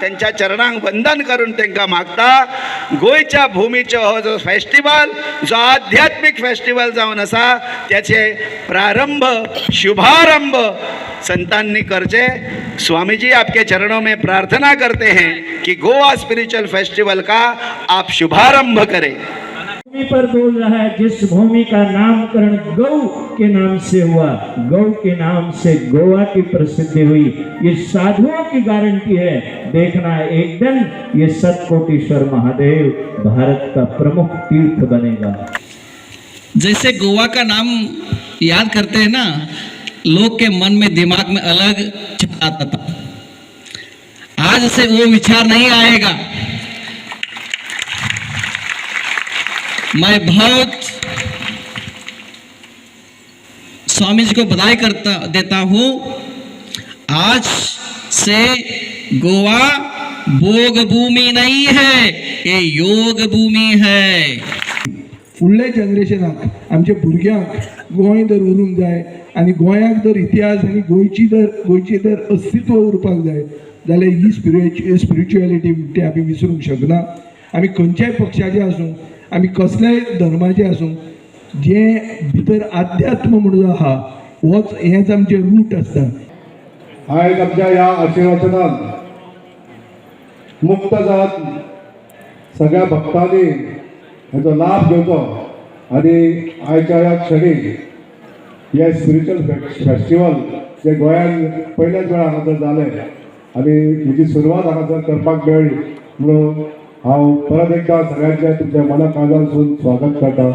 त्यांच्या चरणांक वंदन करून तांकां मागता, गोंयच्या भुमीचो हो जो फेस्टिवल, जो आध्यात्मीक फेस्टिवल जावन आसा, त्याचे प्रारंभ शुभारंभ संतांनी करचे. स्वामी जी आपके चरणों में प्रार्थना करते हैं कि गोवा स्पिरिचुअल फेस्टिवल का आप शुभारंभ करें. भूमि पर बोल रहा है, जिस भूमि का नामकरण गौ के नाम से हुआ, गौ के नाम से गोवा की प्रसिद्धि हुई. ये साधुओं की गारंटी है. देखना, एक दिन ये सतकोटेश्वर महादेव भारत का प्रमुख तीर्थ बनेगा. जैसे गोवा का नाम याद करते हैं ना, लोग के मन में, दिमाग में अलग आता था. आज से वो विचार नहीं आएगा. मैं बहुत स्वामी जी को बधाई करता देता हूं. आज से गोवा भोग भूमि नहीं है, ये योग भूमि है. फुडल्या जनरेशनाक, आमच्या भुरग्यांक गोंय जर उरूंक जाय आनी गोंयाक जर इतिहास आनी गोंयची जर अस्तित्व उरपाक जाय जाल्यार ही स्पिरिच्युएलिटी ती आमी विसरूंक शकना. आमी खंयच्याय पक्षाचे आसूं, आमी कसल्याय धर्माचे आसूं, जें भितर आध्यात्म म्हणून आहा, होच हेंच आमचें रूट आसता. आयज आमच्या ह्या आशिर्वचनान मुक्त जात सगळ्या भक्तांनी हेचो लाभ घेवचो आनी आयच्या ह्या क्षणी हे स्पिरिच्युअल फेस्टिवल जे गोंयांत पयल्याच वेळा हांगासर जालें आनी हेजी सुरवात हांगासर करपाक मेळ्ळी म्हणून हांव परत एकदां सगळ्यांचें तुमच्या मना काळजांतसून स्वागत करता.